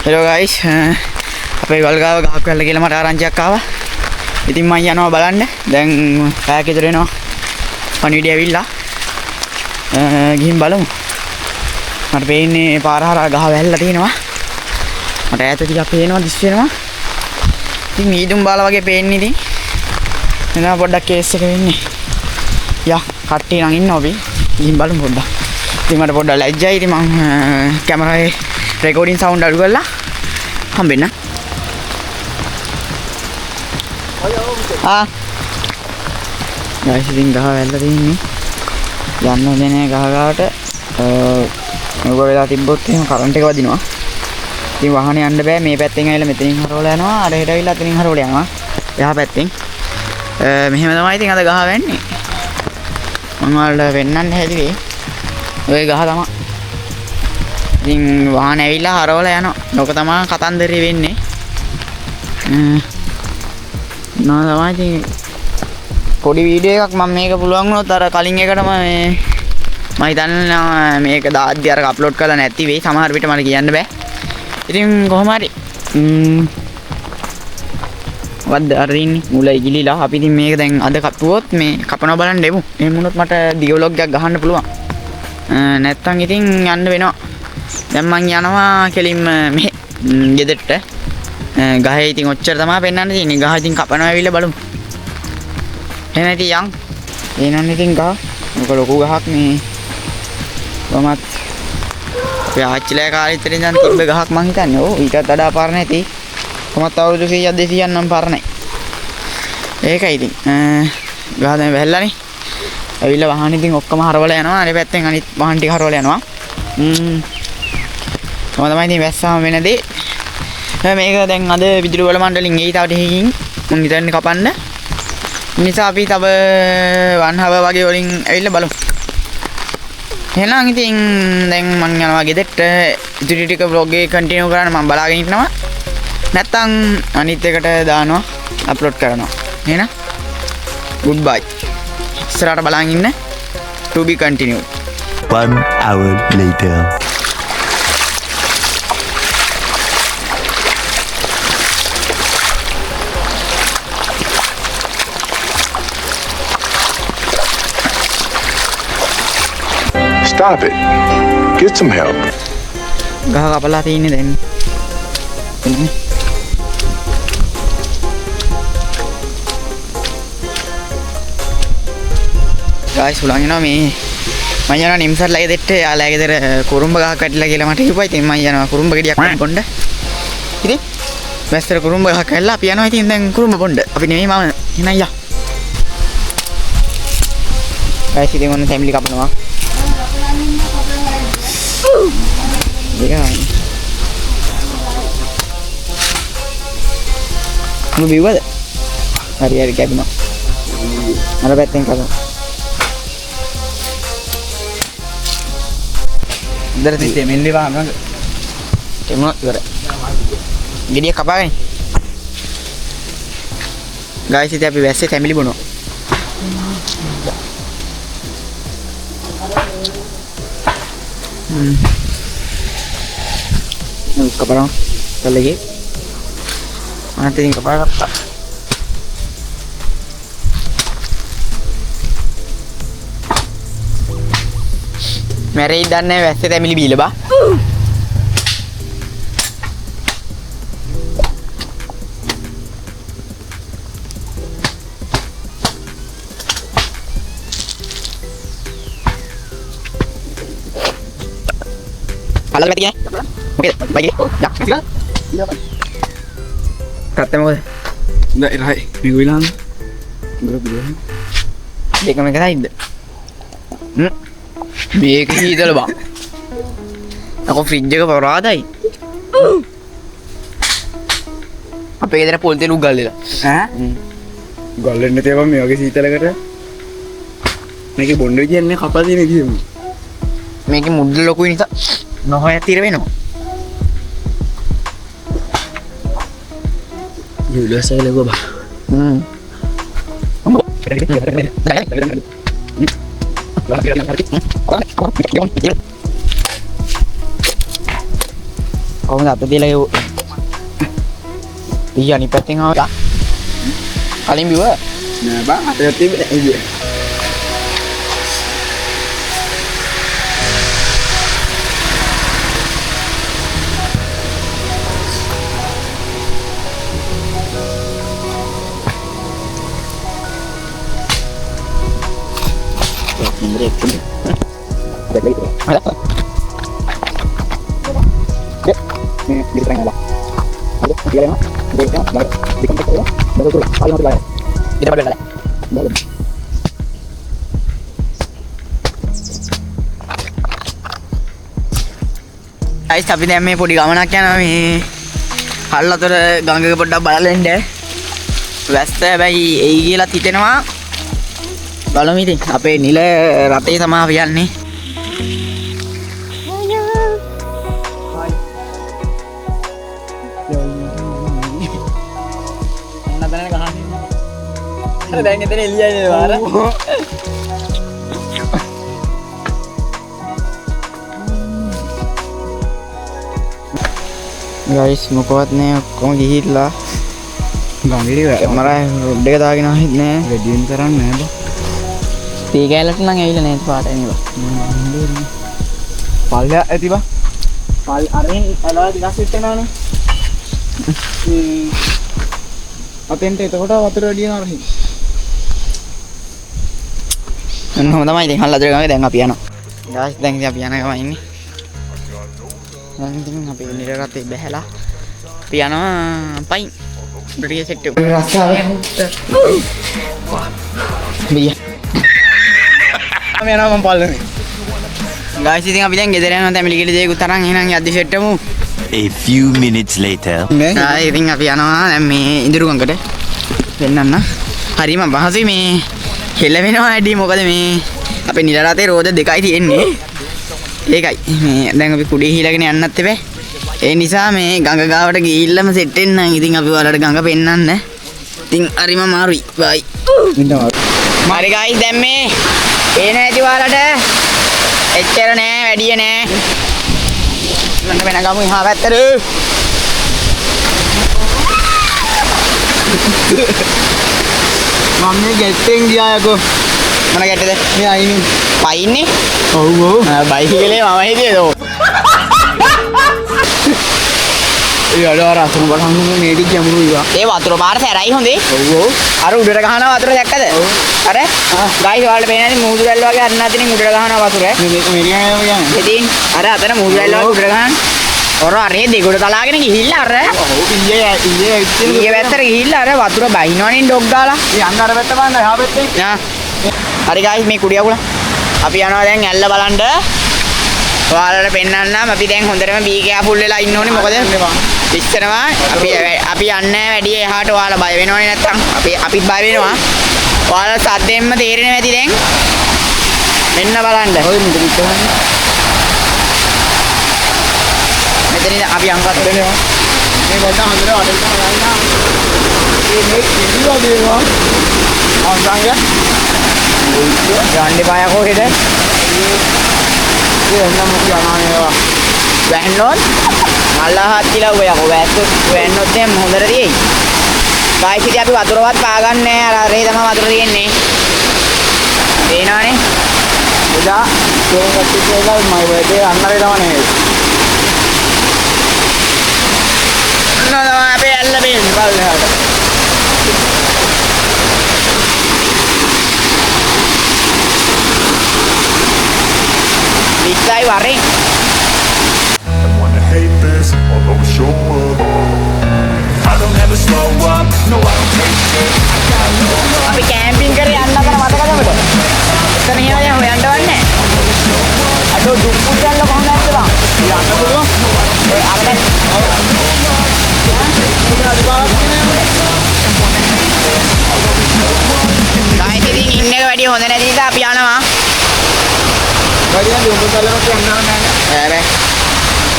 Hello guys, අපේ වල්ගාව ගහක් වැල්ල කියලා මට ආරංචියක් ආවා. ඉතින් මං යනවා බලන්න. දැන් පැයක් විතර වෙනවා පණිවිඩය ඇවිල්ලා. ගිහින් බලමු. මට පේන්නේ පාර හරහා ගහ වැල්ලා තියෙනවා. මට ඈත ටිකක් පේනවා, දිස් වෙනවා. ඉතින් මීදුම් බාලා වගේ පේන්නේ ඉතින්. එනවා පොඩ්ඩක් කේස් එක වෙන්නේ. යා කට්ටිය නම් ඉන්නවා අපි. ගිහින් බලමු පොඩ්ඩක්. ඉතින් මට පොඩ්ඩක් ලැජ්ජයි. ඉතින් මං කැමරාවේ රෙකෝඩින් සවුන්ඩ් අඩු කරලා හම්බෙන්න. ආ ගයිස්, ඉතින් ගහ වැල්ලා තියෙන්නේ. යන්න හොඳ නෑ ගහ ගාවට. මෙව වෙලා තිබ්බොත් එහෙම කරන්ට් එක වදිනවා. ඉතින් වාහනේ යන්න බෑ. මේ පැත්තෙන් ඇවිල්ලා මෙතනින් හරවලා යනවා. අර හෙට ඇවිල්ලා අතනින් හරවලා යනවා. එහා පැත්තෙන්. මෙහෙම තමයි ඉතින් අද ගහ වෙන්නේ. මම ඔයාලට පෙන්නන්න හැදුවේ. ඔය ගහ තමයි. ඉතින් වාහන ඇවිල්ලා හරවලා යනවා. ලෝක තමයි කතන්දරේ වෙන්නේ. නෝ තමයි ඉතින් පොඩි වීඩියෝ එකක් මම මේක පුළුවන් වුණොත් අර කලින් එකටම මේ මම හිතන්නේ මේක දාද්දි අර අප්ලෝඩ් කරලා නැති වෙයි. සමහර විට මට කියන්න බෑ. ඉතින් කොහොම හරි මොකද්ද අර ඉන්නේ මුල ඉගිලිලා. අපි ඉතින් මේක දැන් අද කපුවොත් මේ කපනවා බලන්න එමු. එහෙම වුණොත් මට දිග ව්ලොග් එකක් ගහන්න පුළුවන්. නැත්තම් ඉතින් යන්න වෙනවා. දැන් මං යනවා කෙලින්ම මේ ගෙදරට. ගහේ ඉතින් ඔච්චර තමයි පෙන්වන්න තියෙන්නේ. ගහ ඉතින් කපනවා ඇවිල්ලා බලමු. එහෙනම් ඉතින් යන්. එහෙනම් ඉතින් ගහ. මොක ලොකු ගහක් මේ. කොහොමත් අපේ ආච්චිලා කාලේ ඉතින් ඉඳන් තිබ්බ ගහක් මං හිතන්නේ. ඔව් ඊටත් වඩා පරණ ඇති. කොහොමත් අවුරුදු 100ක් 200ක් නම් පරණයි. ඒකයි ඉතින්. ගහ දැන් වැහැල්ලානේ. ඇවිල්ලා වහන ඉතින් ඔක්කොම හරවලා යනවා. අනිත් පැත්තෙන් අනිත් වහන් ටික හරවලා යනවා. කොහොම තමයි ඉතින් වැස්සම වෙන දේ. මේක දැන් අද විදුලි බල මණ්ඩලෙන් එයි තව ටිකකින් මං හිතන්නේ කපන්න. නිසා අපි තව 1 hour වගේ වලින් ඇවිල්ලා බලමු. එහෙනම් ඉතින් දැන් මං යනවා ගෙදරට. ඉතිරි ටික vlog එක කන්ටිනියු කරන්න මං බලාගෙන ඉන්නවා. නැත්තම් අනිත් එකට දානවා, අප්ලෝඩ් කරනවා. එහෙනම් ගුඩ් බයි. ඉස්සරහට බලන් ඉන්න. To be continued. 1 hour later. Stop it. Get some help. ගහ කපලා තියෙන්නේ දැන්. ගායිස් හුලං එනවා මේ. මං යනවා නිම්සර්ලා ගෙදරට. යාලා ගෙදර කුරුම්බ ගහක් වැටිලා කියලා මට කිව්වා. ඉතින් මං යනවා කුරුම්බ ගෙඩියක් බොන්න. ඉතින් වැස්සට කුරුම්බ ගහක් වැල්ලා අපි යනවා ඉතින් දැන් කුරුම්බ බොන්න. අපි නෙමෙයි මම. එහෙනම් යා. ගායිස් ඉතින් ඔන්න ෆැමිලි කපනවා. උඹ බිව්වද? හරි හරි කැපුණා. අර පැත්තෙන් කපමු. ඉදර තිත්තේ මෙල්ලේ වහන ළඟ. එමුණා ඉවරයි. ගෙඩිය කපාගෙන. ගායිස් ඉතින් අපි වැස්සේ තැමිලි බොනවා. කපනවා. කල්ලගේ. අනත් ඉතින් කපා ගත්තා. මැරෙයි දන්නේ නැහැ වැස්සේ තැමිලි බීලා බා. අල්ලලා පැති ගියේ. මොකේද? බයිකේ. යා. කත්තේ මොකද? නෑ රයි. මේක විලහන්. දෙකම එක සයින්ද? මේක හීතල බං. අකෝ ෆ්‍රිජ් එක පරාදයි. අපේ ගෙදර පොල් තෙල් උගල් වෙලා. ඈ? උගල් වෙන්න තේ බං මේ වගේ සීතලකට. මේකේ බොන්න විදියක් නෑ කපලා තියෙන විදියම. මේකේ මුඩ්ඩ ලොකුයි නිසා නොහොය තීර වෙනවා. යුලසයි ලගෝ බං. කොහොමද අත තියලා ඒ ඊ අනිත් පැත්තෙන් ආවා. කලින් බිව්වා? නෑ බං අත තිබ්බේ නෑ. ගයිස් අපි දැන් මේ පොඩි ගමනක් යනවා මේ හල් අතර ගඟක පොඩ්ඩක් බලලා එන්න. වැස්ස හැබැයි එයි කියලාත් හිතෙනවා. බලමු ඉතින් අපේ නිල රතේ තමයි අපි යන්නේ. අර දැන් එතන එළියයි නේද වාර? ගයිස් මොකවත් නෑ ඔක්කොම ගිහිල්ලා ගඟේ කැමරා රොඩ් එක දාගෙන ආවෙත් නෑ. වැඩි වෙන තරම් නෑ බං. තේ කෑල්ලට නම් ඇවිල්ලා නෑ පාට නේ බං. පල්ලෙහා ඇති බං. පල් අරෙන් ඇලවල ටිකක් සෙට් වෙනවනේ. අතෙන්ට එතකොට වතුර වැඩි වෙනවා අරහින්. ඔන්න ඔහොම තමයි ඉතින් හල් අතර ගඟේ දැන් අපි යනවා. ගයිස් දැන් ඉතින් අපි යන ගමන් ඉන්නේ. දැන් ඉතින් අපි නිල රතේ බැහැලා අපි යනවා පයින්. බ්‍රිය සෙට් එක. රස්සාව. බිය. මම යනවා මම පල්ලනේ. ගයිස් ඉතින් අපි දැන් ගෙදර යනවා තැමිලි ගෙඩි දෙකක් තරම් එහෙනම් යද්දි සෙට් වෙමු. A few minutes later. ආ ඉතින් අපි යනවා දැන් මේ ඉඳුරු ගඟට. පෙන්නන්න. හරිම පහසුයි මේ හෙල වෙනවා වැඩි මොකද මේ අපේ නිල රතේ රෝද දෙකයි තියෙන්නේ. ඒකයි මේ දැන් අපි කුඩේ හීලාගෙන යන්නත් එපා. ඒ නිසා මේ ගඟ ගාවට ගිහිල්ලාම සෙට් වෙන්න. ඉතින් අපි ඔයාලට ගඟ පෙන්නන්න. ඉතින් හරිම අමාරුයි. බයි. හරි ගයිස් දැන් මේ පේන ඇති ඔයාලට එච්චර නෑ වැඩිය නෑ. මන්න වෙන ගමු එහා පැත්තට. මම මේ ගැට්ටෙන් ගියා යකෝ. මොන ගැටේද? මේ අයිනේ. පයින්නේ? ඔව් ඔව්. ආ බයිසිකලේ මම හිටියේ තෝ. ඒ අර අර අසුන බලහන් මේ ටික ගැඹුරු ඉවා. ඒ වතුර පාර සැරයි හොඳේ. ඔව් ඔව්. අර උඩට ගහන වතුර දැක්කද? අර ගයිස් ඔයාලට පේන ඇති මුහුදු රැල්ල වගේ අන්න අතනින් උඩට ගහන වතුර. මේ මේක මෙරියන් යනවා. ඉතින් අර අතන මුහුදු රැල්ල වගේ උඩට ගහන. ඔර අරේ දෙගොඩ තලාගෙන ගිහිල්ලා අර ඔව් ඊයේ ඊයේ ඊයේ පැත්තට ගිහිල්ලා අර වතුර බහිනවනේ ඩොග් ගාලා. ඒ අන්න අර පැත්ත බලන්න එහා පැත්තේ. ආ. හරි ගයිස් මේ කුඩිය අකුල. අපි යනවා දැන් ඇල්ල බලන්න. ඔයාලට පෙන්නන්නම් අපි දැන් හොඳටම බී කෙයාෆුල් වෙලා ඉන්න ඕනේ මොකද ඉස්සනවා අපි අපි යන්නේ නැහැ වැඩි එහාට ඔයාලා බය වෙනවනේ නැත්තම් අපි අපිත් බය වෙනවා. ඔයාලා සද්දෙන්ම තේරෙනවා ඇති දැන්. මෙන්න බලන්න. ඔය මෙතන ඉස්සරහනේ. මෙතන ඉඳන් අපි අංගත් වෙනවා. මේ බලන්න හොඳට වටේට බලන්න. මේ මේ කිලි වගේ වා. අංගංග. යන්න එපා යකෝ හෙට. ඒ එන්න මොකද යනවා මේවා. වැන්නොත් මල්ලාහත් කියලා ඔබ යකෝ වැස්සොත් වැන්නොත් එහෙම හොඳට තියෙයි. ගායිස් ඉතින් අපි වතුරවත් පාගන්නේ නැහැ. අර අරේ තමයි වතුර තියෙන්නේ. පේනවනේ. එදා තෝන් කට්ටිය කියලා මම වැටේ අන්නරේ තමයි නේද? ඔන්න තමයි අපේ ඇල්ල පේන්නේ පල්ලෙහාට. විස්සයි වරෙන්. Wanna hate this, I'll always show up. I don't ever slow up, no I don't take shit. I got no love. අපි කැම්පින් කරේ යන්න අතර මතකද ඔබට? එතන එහෙම දැන් හොයන්න වන්නේ. අඩෝ දුප්පුත් යන්න කොහොමද නැද්ද බං? යන්න පුළුවන්. ඔය අර දැන් ගායිස් ඉතින් ඉන්න එක වැඩි හොඳ නැති නිසා අපි යනවා. වැඩි යන්න උඹ බලනකොට යන්න නෑ. නෑ බෑ.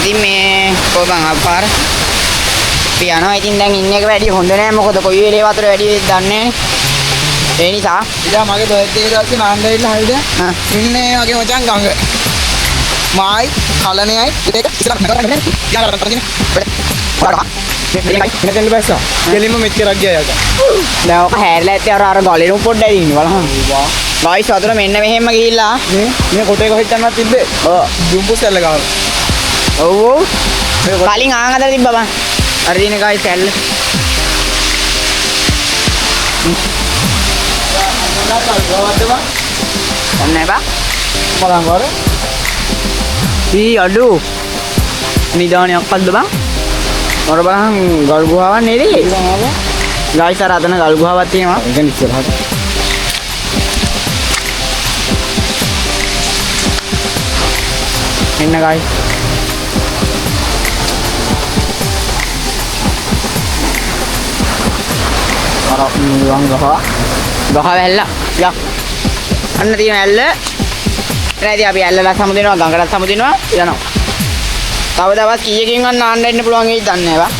ඉතින් මේ කොහොමද අප්පාර අපි යනවා. ඉතින් දැන් ඉන්න එක වැඩි හොඳ නෑ මොකද කොයි වෙලේ වතුර වැඩි වෙයිද දන්නේ නෑනේ. ඒ නිසා ඉතින් මගේ දොයත් දෙක දවසේ නාන්න ඇවිල්ලා හරිද? ආ. ඉන්නේ වගේ මචං ගඟ. මායි කලණයයි දෙක ඉස්සරහ නගරන්න නෑ. යාර අර තියෙන. මෙතෙන් බැස්සා. කෙලින්ම මෙච්චරක් ගියා යකා. දැන් ඔක හැරිලා ඇත්තේ අර අර ගලේනු පොඩ්ඩයි ඉන්නේ බලහන්. ගයිස් වතුර මෙන්න මෙහෙම ගිහිල්ලා මේ මේ කොටේ කොහෙද යන්නත් තිබ්බේ. ඔව්. ජුම්පුස් ඇල්ල ගාව. ඔව් ඔව්. කලින් ආන් අතර තිබ්බා බං. අර තියෙන ගයිස් ඇල්ල. දන්නේ බා. බලන් වර. ඊ අඩු. නිදානයක් අද්ද බං. අර බලහන් ගල් ගුහාවක් නේද? ගයිස් අර අතන ගල් ගුහාවක් තියෙනවා. ඒ කියන්නේ ඉස්සරහට. එන්න ගයිස්. අර නිවන් ගහ. ගහ වැල්ල. යා. අන්න තියෙන ඇල්ල. එන ඉතින් අපි ඇල්ලලා සමුදිනවා, ගඟටත් සමුදිනවා, යනවා. තව දවස් කීයකින්වත් නාන්න එන්න පුළුවන් වෙයිද දන්නේ නැහැ බා.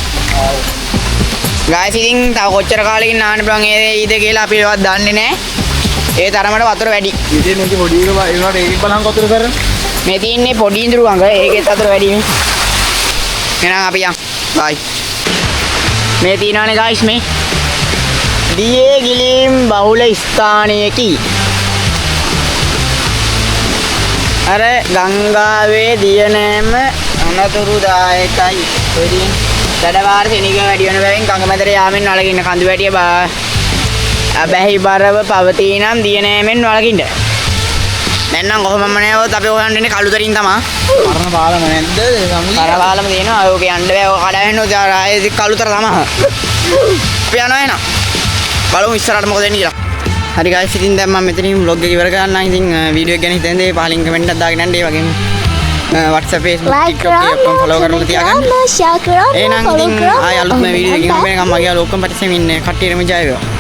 ගායිස් ඉතින් තව කොච්චර කාලෙකින් නාන්න පුළුවන් වේයිද කියලා අපි ඒවත් දන්නේ නැහැ. ඒ තරමට වතුර වැඩි. ඉතින් මේකේ පොඩි එක ඒ වුණාට ඒකෙන් බලන් වතුර කරන. මේ තියෙන්නේ පොඩි ඉඳුරු ගඟ. ඒකෙත් වතුර වැඩි නේ. එහෙනම් අපි යන්. බයි. මේ තියෙනවනේ ගායිස් මේ දියේ ගිලීම් බහුල ස්ථානයකි. අර ගංගාවේ දිය නෑම අනතුරුදායකයි. ඔය තියෙන්නේ. දඩවාර සෙනඟ වැඩි වෙන බැවින් ගඟ මැදට යාමෙන් වළකින්න. කඳු වැටිය අබැහි බරව පවතී නම් දිය නෑමෙන් වළකින්න. දැන් නම් කොහොමම නෑවොත් අපි හොයන්න ඉන්නේ කළුතරින් තමා. පරණ පාලම නැද්ද? පරණ පාලම තියෙනවා. ඔක යන්න බෑ. ඔක කඩා වෙන්න ඕන. ආයේ කළුතර තමා. අපි යනවා එහෙනම්. බලමු ඉස්සරහට මොකද වෙන්නේ කියලා. හරි ගයිස් ඉතින් දැන් මම මෙතනින් ව්ලොග් එක ඉවර කරන්නම්. ඉතින් වීඩියෝ එක ගැන හිතෙන දේ පහලින් කමෙන්ට් එකක් දාගෙන යන්න. ඒ වගේම WhatsApp, Facebook, like TikTok කරන්න, ඔක්කොම ෆලෝ කරලා තියාගන්න. ෂෙයා කරන්න, එහෙනම් ෆලෝ ඉතින් කරන්න. ආයෙ අලුත්ම වීඩියෝ එකකින් හම්බ වෙනකම් මගේ යාළුවෝ ඔක්කොම පරිස්සමින් ඉන්න. කට්ටියටම ජය වේවා.